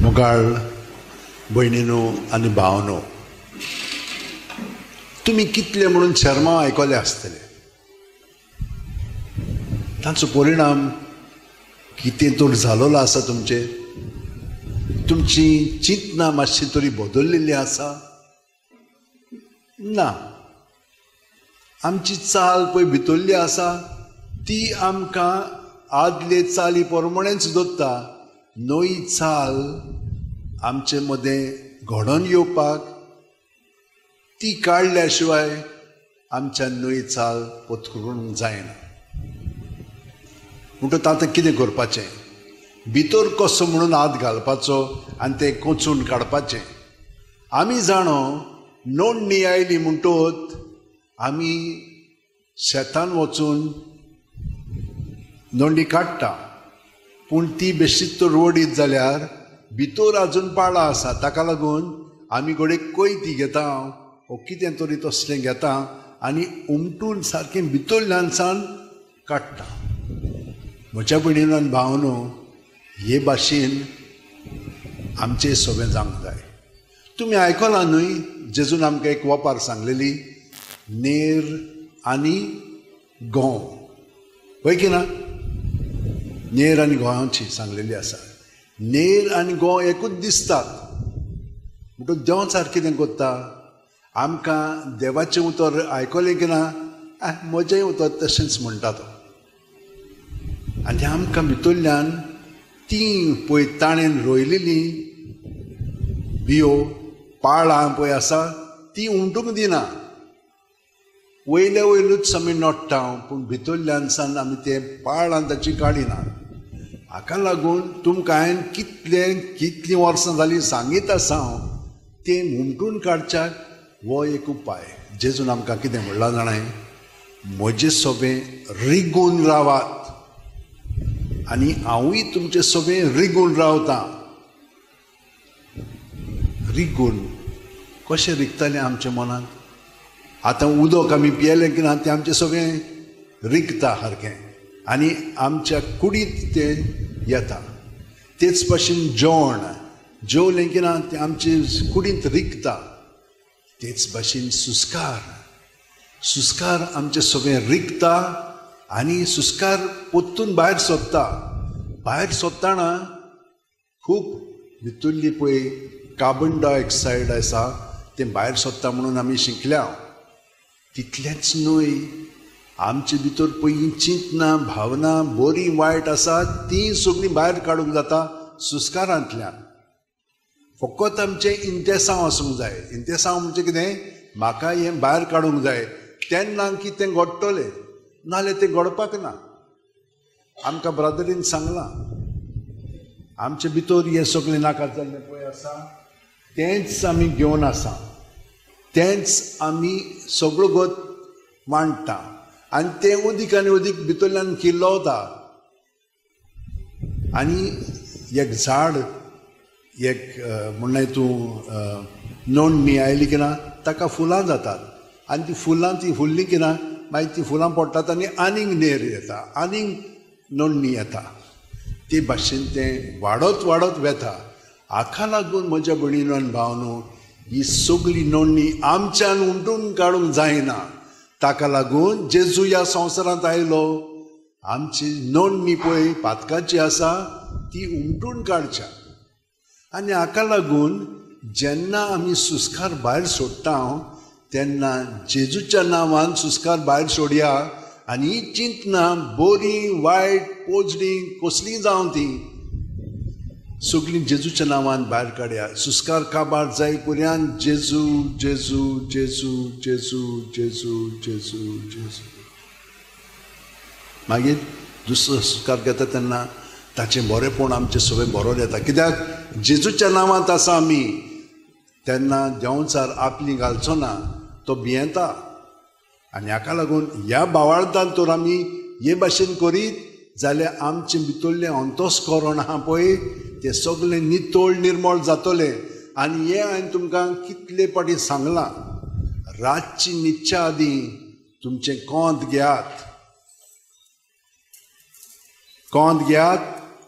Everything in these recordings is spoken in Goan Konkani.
मोगाळ भयणीनो आनी भावनो, तुमी कितले म्हणून शर्मा आयकले आसतले. तांचो परिणाम कितें तर जालोलो आसा तुमचेर. तुमची चिंतना मातशी तरी बदललेली आसा ना? आमची चाल पळय भितरली आसा ती आमकां आदले चाली प्रमाणेच दवरता. नवी चाल आमचे मदें घडोवन येवपाक ती काडल्या शिवाय आमच्या नवी चाल पत्करूंक जायना. म्हणटकच आतां कितें करपाचें? भितर कसो म्हणून हात घालपाचो आनी तें कोंचून काडपाचें. आमी जाणो नोंदणी आयली म्हणटकच आमी शेतान वचून नोंदणी काडटा, पूण ती बेश्टीच तर वडीत जाल्यार भितर आजून पाळां आसा. ताका लागून आमी घडये कोयती घेता वो कितें तरी तसलें घेता आनी उमटून सारकें भितरल्यान सावन काडटा. म्हज्या भयणीन आनी भावनो, हे भाशेन आमचें सगळें जावंक जाय. तुमी आयकलां न्हय जेजून आमकां एक वपार सांगलेली, नेर आनी गंव, हय की ना? नेर आनी गंवाची सांगलेली आसा. नेर आनी गंव एकूच दिसतात. म्हणटकच देंवचार कितें करता? आमकां देवाचें उतर आयकलें की ना, म्हजेंय उतर तशेंच म्हणटा तो. आनी आमकां भितरल्यान ती पळय ताणें रोयलेली बियो पाळां पळय आसा ती उमटूंक दिना. वयले वयलूच आमी नडटा, पूण भितरल्यान सावन आमी ते पाळां ताची काडिना. हाका लागून तुमकां हांवें कितलीं वर्सां जालीं सांगीत आसा हांव, तें उमटून काडच्याक हो एक उपाय. जेजून आमकां कितें म्हणलां जाणां? म्हजे सोबें रिगून रावात आनी हांवूय तुमचे सोबें रिगून रावतां. रिगून कशें रिगतलें आमच्या मनांत? आतां उदक आमी पियेलें की ना तें आमचें सगळें रिगता सारकें आनी आमच्या कुडींत तें येता. तेच भाशेन जेवण जेवलें की ना तें आमचे कुडींत रिगता. तेच भाशेन सुस्कार, सुस्कार आमचें सगळें रिगता आनी सुस्कार परतून भायर सोदता. भायर सोदतना खूब भितरली पळय कार्बन डायऑक्सायड आसा तें भायर सोदता म्हणून आमी शिकल्या. तितलेंच न्हय, आमचे भितर पळय चिंतना भावना बरी वायट आसा ती सगळीं भायर काडूंक जाता सुस्कारांतल्यान. फकत आमचें इंतेसांव आसूंक जाय. इंतेसांव म्हणजे कितें? म्हाका हें भायर काडूंक जाय तेन्ना की तें घडटलें, नाजाल्यार तें घडपाक ना. आमकां ब्रादरीन सांगलां आमचे भितर हें सगळें नाका जाल्लें पळय आसा तेंच आमी घेवन आसा, तेंच आमी सगळो गत मांडटा आनी तें उदीक आनी उदीक भितरल्यान किल्लवता. आनी एक झाड एक म्हणल्यार तूं नोंदणी आयली की ना ताका फुलां जातात आनी ती फुलां ती फुल्लीं की ना मागीर ती फुलां पडटात आनी आनीक नेर येता, आनीक नोंदणी येता. ते भाशेन तें वाडत वाडत वेता. हाका लागून म्हज्या भयणीनो आनी भावनो, ही सगळी नोंदणी आमच्यान उमटून काडूंक जायना. ताका लागून जेजू ह्या संवसारांत आयलो, आमची नोंदणी पळय पातकाची आसा ती उमटून काडच्या. आनी हाका लागून जेन्ना आमी सुस्कार भायर सोडटा तेन्ना जेजूच्या नांवान सुस्कार भायर सोडया आनी ही चिंतना बरी वायट पोजडी कसली जावं ती सगळीं जेजूच्या नांवान भायर काडया. सुस्कार काबार जाय पर्यंत जेजू जेजू जेजू जेजू जेजू जेजू जेजू. मागीर दुसरो सुस्कार घेता तेन्ना ताचें बरेंपण आमचें सगळें बरोवन येता. कित्याक जेजूच्या नांवांत आसा आमी. तेन्ना देंवचार आपली घालचो ना, तो भियेता. आनी हाका लागून ह्या बावाळतान तर आमी हे भाशेन करीत जाल्यार आमचें भितरलें अंतस्करण आहा पळय तें सगळें नितळ निर्मळ जातलें. आनी हें हांवें तुमकां कितले फावटी सांगलां, रातची न्हिदच्या आदीं तुमचें कोंत घेयात, कोंत घेयात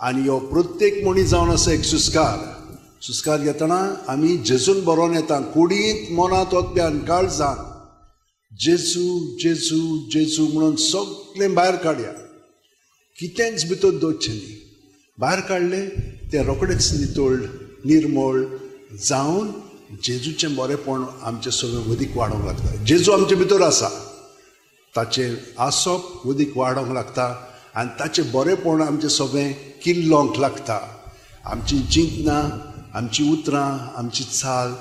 आनी हो प्रत्येक मनीस जावन आसा एक सुस्कार. सुस्कार घेतना आमी जेजून बरोवन येता, कुडींत मनांत ओतप्यान काळजान जेजू जेजू जेजू म्हणून सगळें भायर काडया, कितेंच भितर दवरचें न्ही. भायर काडलें तें रोखडेंच नितळ निर्मळ जावन जेजूचें बरेंपण आमचें सगळें वदीक वाडोवंक लागता. जेजू आमचे भितर आसा, ताचें आसप वदीक वाडोवंक लागता आनी ताचें बरेंपण आमचें सगळें किल्लोंक लागता. आमची चिंतनां, आमची उतरां, आमची चाल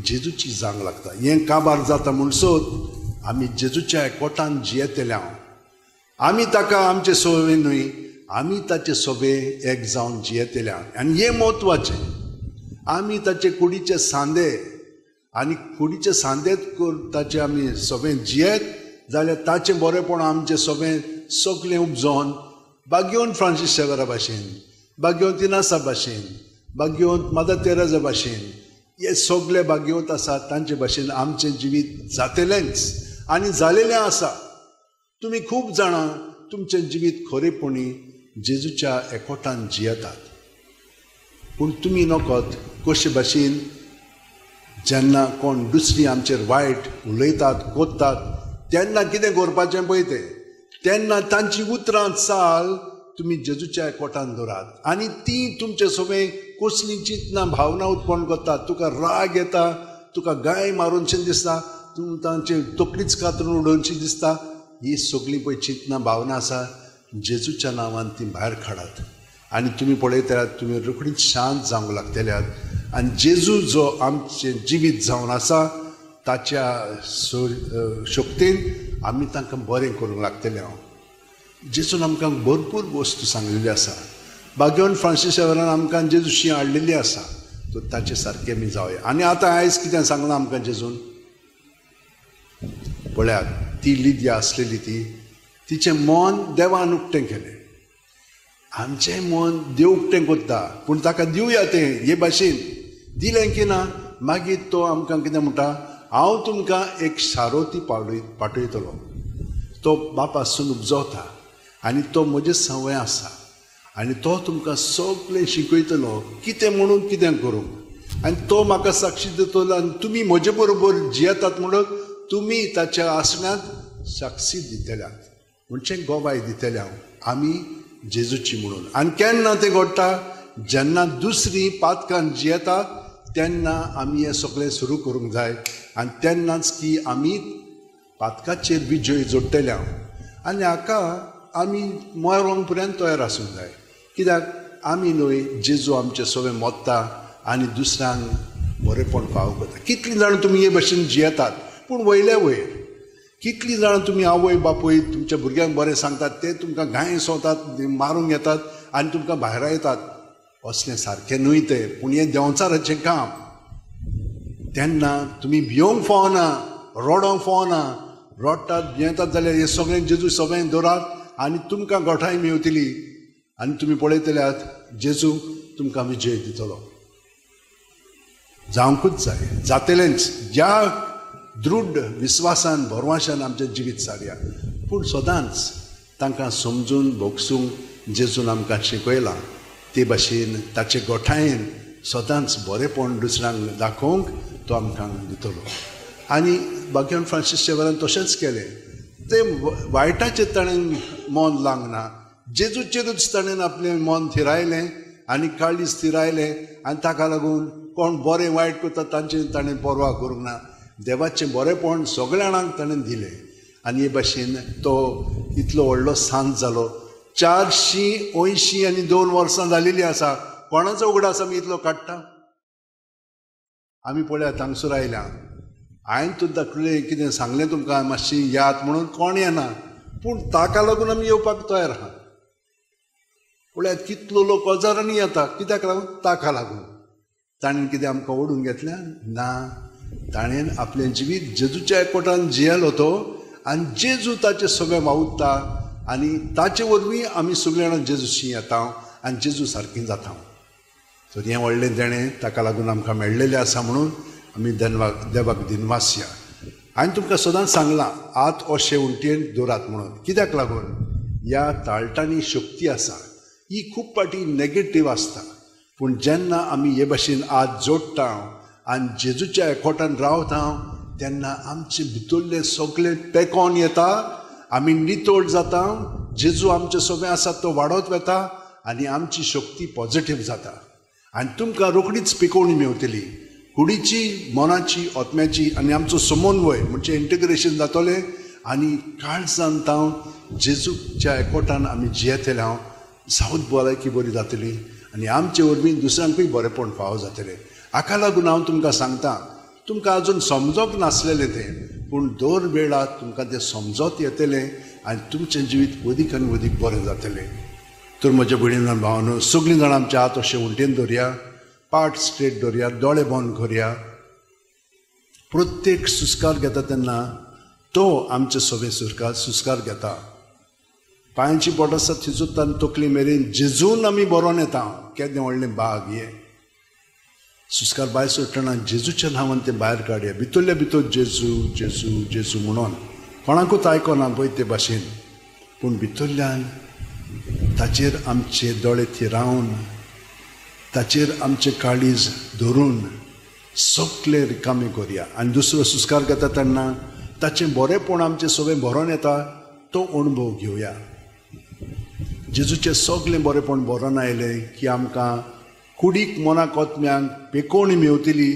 जेजूची जावंक लागता. हें काबार जाता म्हणसोत आमी जेजूच्या एकवटान जियेतले. आमी ताका आमचे सोवे न्हय, आमी ताचे सोवे एक जावन जियेतले. आनी हें म्हत्वाचें, आमी ताचे कुडीचे सांदे आनी कुडीचे सांदेत ताचे आमी सोवे जियेत जाल्यार ताचें बरेंपण आमचें सोवें सगळें उपजोवन बागयोन फ्रांसीस शेवरा भाशेन, बागयोन तिनासा भाशेन, बागयोन मदर तेरेजा भाशेन, हे सगळे बागयोत आसा तांचे भाशेन आमचें जिवीत जातलेंच आनी जालेलें आसा. तुमी खूब जाणां तुमचें जिवीत खरेपणी जेजूच्या एकवटान जियेतात, पूण तुमी नकत कशे भाशेन जेन्ना कोण दुसरी आमचेर वायट उलयतात कोत्तात तेन्ना कितें करपाचें पळय तें, तेन्ना तांची उतरां चाल तुमी जेजूच्या एकवटान दवरात आनी ती तुमचे सगळें कसलीं चिंतनां भावना उत्पन्न करतात. तुका राग येता, तुका गाय मारूनशें दिसता, तूं तांचे तकलीच कातरून उडोवनशी दिसता. ही सगळीं पळय चिंतनां भावना आसा जेजूच्या नांवान ती भायर काडात आनी तुमी पळयतल्यात तुमी रोखडीच शांत जावंक लागतल्यात. आनी जेजू जो आमचें जिवीत जावन आसा ताच्या शक्तीन आमी तांकां बरें करूंक लागतले. हांव जेजून आमकां भरपूर वस्तू सांगलेली आसा, बागेवन फ्रांसीस शेवरान आमकां जेजूशी हाडलेली आसा, तो ताचे सारके आमी जावया. आनी आतां आयज कितें सांगलां आमकां जेजून पळयात, ती लिदिया आसलेली ती तिचें मन देवान उक्तें केलें. आमचें मन देव उक्तें करता, पूण ताका दिवया तें हे भाशेन दिलें की ना मागीर तो आमकां कितें म्हणटा, हांव तुमकां एक शारोती पाठयतलो. तो बापासून उपजवता आनी तो म्हजे संवय आसा आनी तो तुमकां सगळें शिकयतलो कितें म्हणून कितें करूंक, आनी तो म्हाका साक्षी दितलो आनी तुमी म्हजे बरोबर जियेतात म्हणून तुमी ताच्या आसण्यांत साक्षी दितल्यात, म्हणजे गोवाय दितले हांव आमी जेजूची म्हणून. आनी केन्ना तें घडटा, जेन्ना दुसरी पातकान जियेतात तेन्ना आमी हें सगळें सुरू करूंक जाय आनी तेन्नाच की आमी पातकाचेर विजय जोडटले हांव. आनी हाका आमी मरोंक पर्यंत तयार आसूंक जाय, कित्याक आमी न्हय जेजू आमचें सगळें मोत्ता आनी दुसऱ्यांक बरेंपण फावो करता. कितलीं जाणां तुमी हे भशेन जियेतात, पूण वयले वयर कितलीं जाणां तुमी आवय बापूय तुमच्या भुरग्यांक बरें सांगतात, ते तुमकां गाय सोंवतात, मारूंक येतात आनी तुमकां भायर येतात. असलें सारकें न्हय तें, पूण हें देंवचाराचें काम. तेन्ना तुमी भियोंक फावना, रडोंक फावना. रडटात भियेतात जाल्यार हें सगळें जेजू सगळें दवरात आनी तुमकां गोठाय मेवतली आनी तुमी पळयतल्यात जेजू तुमकां विजय दितलो. जावंकूच जाय, जातलेंच, ज्या दृढ विस्वासान भरवाशान आमचें जिवीत सारया. पूण सदांच तांकां समजून भोगसूंक जेजून आमकां शिकयलां ते भाशेन ताचे गोठायेन सदांच बरेंपण दुसऱ्यांक दाखोवंक तो आमकां दितलो. आनी बागेवन फ्रांसीस शेवरान तशेंच केलें, तें वायटाचेर ताणें मन लावंक ना, जेजूचेरूच ताणें आपलें मन थिरायलें आनी काळीज थिरायलें आनी ताका लागून कोण बरें वायट करता तांचेर ताणें पर्वा करूंक ना. देवाचें बरेंपण सगळ्या जाणांक ताणें दिलें आनी हे भाशेन तो इतलो व्हडलो सांत जालो. 482 वर्सां जालेलीं आसा. कोणाचो उगडास आमी इतलो काडटा? आमी पळयात हांगसर आयल्या, हांवें सुद्दां कितें सांगलें तुमकां मातशी याद म्हणून कोण येना, पूण ताका लागून आमी येवपाक तयार आहा. पळयात कितलो लोक हजारांनी येता, कित्याक लागून? ताका लागून. ताणें कितें आमकां ओडून घेतलें ना, ताणें आपलें जिवीत जेजूच्या एकवटान जियेलो तो आनी जेजू ताचें सगळें वावुरता आनी ताचे वरवीं आमी सगळीं जाणां जेजूशी येता आनी जेजू सारकीं जाता. तर हें व्हडलें देणें ताका लागून आमकां मेळ्ळेलें आसा म्हणून आमी देवाक दिनवासया. हांवें तुमकां सदांच सांगलां आत अशें उंटयेन दवरात म्हणून, कित्याक लागून? ह्या ताळटांनी शक्ती आसा, ही खूब फावटी नेगेटीव आसता. पूण जेन्ना आमी हे भाशेन हात जोडटा आनी जेजूच्या एकवटान रावता तेन्ना आमचे भितरलें सगळें पेकोन येता, आमी नितळ जाता, जेजू आमचे सगळें आसा तो वाडत वता आनी आमची शक्ती पॉझिटीव जाता आनी तुमकां रोखडीच पिकोवणी मेवतली कुडीची, मनाची, आत्म्याची आनी आमचो समन्वय म्हणजे इंटिग्रेशन जातलें आनी काळजान तावन जेजूच्या एकवटान आमी जियेतले हांव सावत भलायकी बरी जातली आनी आमचे वरवीं दुसऱ्यांकूय बरेंपण फावो जातलें. हाका लागून हांव तुमकां सांगता, तुमकां आजून समजोंक नासलेलें तें, पूण दर वेळार तुमकां तें समजत येतलें आनी तुमचें जिवीत अदीक आनी अदीक बरें जातलें. तर म्हज्या भयणीन भावानो, सगळीं जाणां आमचे हात अशें उंटेन दवरया, पाट स्ट्रेट दवरया, दोळे बंद करया. प्रत्येक सुस्कार घेता तेन्ना तो आमचे सगळे सुस्कार घेता. पांयांची बोट आसा थिजून तकली मेरेन जेजून आमी बरोवन येता. केदें व्हडलें बाग हें. सुस्कार भायर सोडटना जेजूच्या नांवान तें भायर काडया, भितरल्या भितर जेजू जेजू जेजू म्हणून. कोणाकूच आयकना पळय ते भाशेन, पूण भितरल्यान ताचेर आमचे दोळे थिरावन, ताचेर आमचें काळीज धरून सगळें रिकामें करया. आनी दुसरो सुस्कार घेता तेन्ना ताचें बरेंपण आमचें सगळें भरोन येता तो अणभव घेवया. जेजूचें सगळें बरेंपण भरोन आयलें की आमकां कुडीक, मनाक, आत्म्यांक पेकोवणी मेवतली,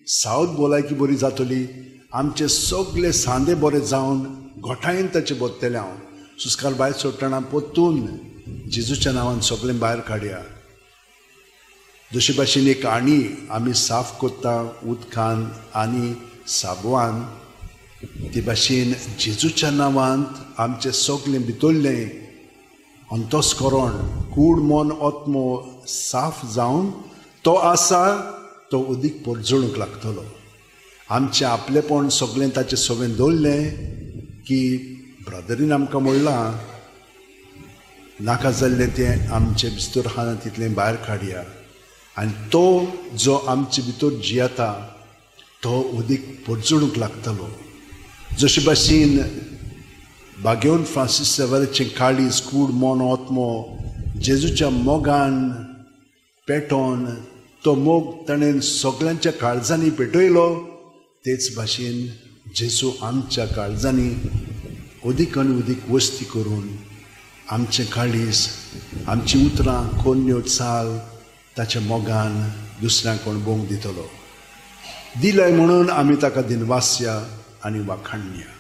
सावत भलायकी बरी जातली, आमचे सगळे सांदे बरे जावन घोटायेन ताचे बदतलें. हांव सुस्कार भायर सोडटना परतून जेजूच्या नांवान सगळें भायर काडया. जशे भाशेन एक आणी आमी साफ करता उदकान आनी साबवान, ते भाशेन जेजूच्या नांवांत आमचें सगळें भितरलें अंतस्करण, कूड, मन, आत्मो साफ जावन तो आसा तो अदीक परजळूंक लागतलो. आमचें आपलेपण सगळें ताचें सगळें दवरलें की ब्रदरीन आमकां म्हणलां नाका जाल्लें तें आमचे भितर आहा तितलें भायर काडया आनी तो जो आमचे भितर जियेता तो अदीक परजळूंक लागतलो. जशे भाशेन बागेवन फ्रांसीस सेवेराचें काळीज, कूड, मन, आत्मो जेजूच्या मोगान पेटोवन तो मोग ताणें सगळ्यांच्या काळजांनी पेटयलो, तेच भाशेन जेजू आमच्या काळजांनी अदीक आनी अदीक वस्ती करून आमचें काळीज, आमचीं उतरां, कोन्न्यो, चाल ताच्या मोगान दुसऱ्यांक अणभवंक दितलो. दिलाय म्हणून आमी ताका दिनवासया आनी वाखाणया.